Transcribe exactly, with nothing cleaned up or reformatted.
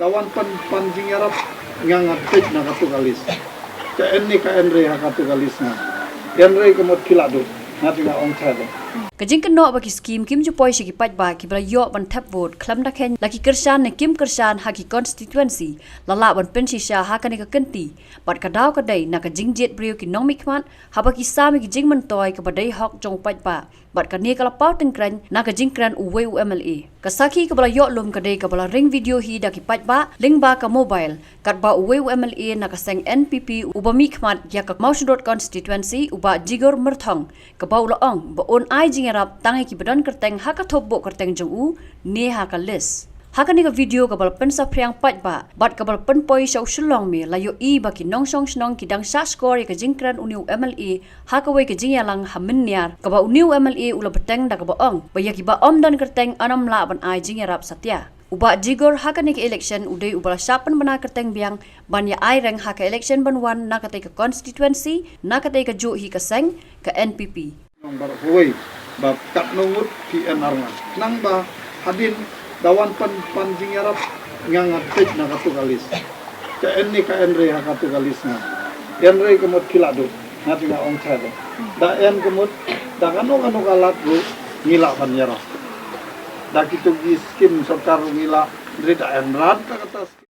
Wan pan pan jingïarap nga nga peit na katu ka list. Ka en ne ka en re ha katu ka list nga. En re ka mut phi la duk. Nga te nga ong cha de. Ka jingkynnoh ba ki skim kim ju poi sha ki paidbah kiba la ïoh ban thep vote khlem da kheiñ la ki kyrshan ne kim kyrshan ha ki constituency la lah ban pynshisha ha kane ka kynti. Bad ka daw ka dei na ka jingjied briew ki nongmihkhmat haba ki sam ïa ki jingmyntoi kaba dei hok jong u paidbah. Bad kane ka la paw tyngkreiñ na ka jingkren uwei u M L A. Ka sakhi kaba la ïoh lum ka dei kaba la ring video hi da ki paidbah lyngba ka mobile. Katba uwei u M L A na ka seng N P P uba mihkhmat ïa ka Mawshynrut constituency u Bah Jigor Myrthong kaba u la ong ba un ai jingïarap tang ïa kiba don kyrteng ha ka thopbuh kyrteng jong u ne ha ka list. Ha kane ka video kaba la pynsaphriang paidbah bad kaba la pynpoi sha u Shillong Mail la ïohi ba ki nongshong shnong ki dang shah shkor ïa ka jingkren une u M L A ha kawei ka jingïalang ha Mynniar kaba une u M L A u la bteng da kaba ong ba ïa kiba ym don kyrteng yn ym lah ban ai jingïarap satia. U Bah Jigor ha kane ka election u dei uba la shah pynbna kyrteng biang ban ïa ai reng ha ka election ban wan na katei ka constituency na katei ka juh hi ka seng ka N P P. Nong baroh kawei ba katno ngut phi en ar nga. Nang ba hadien da wan pan pan jingïarap nga nga peit na katu ka list. Ka en ne ka en re ha katu ka list nga. En re ka mut phi la duk. Nga te nga ong cha de. Da en ka mut da kano kano ka lad ruh ngi lah ban ïarap. Da kitu ki skim sorkar ruh ngi lah re da en rat ka kata skim.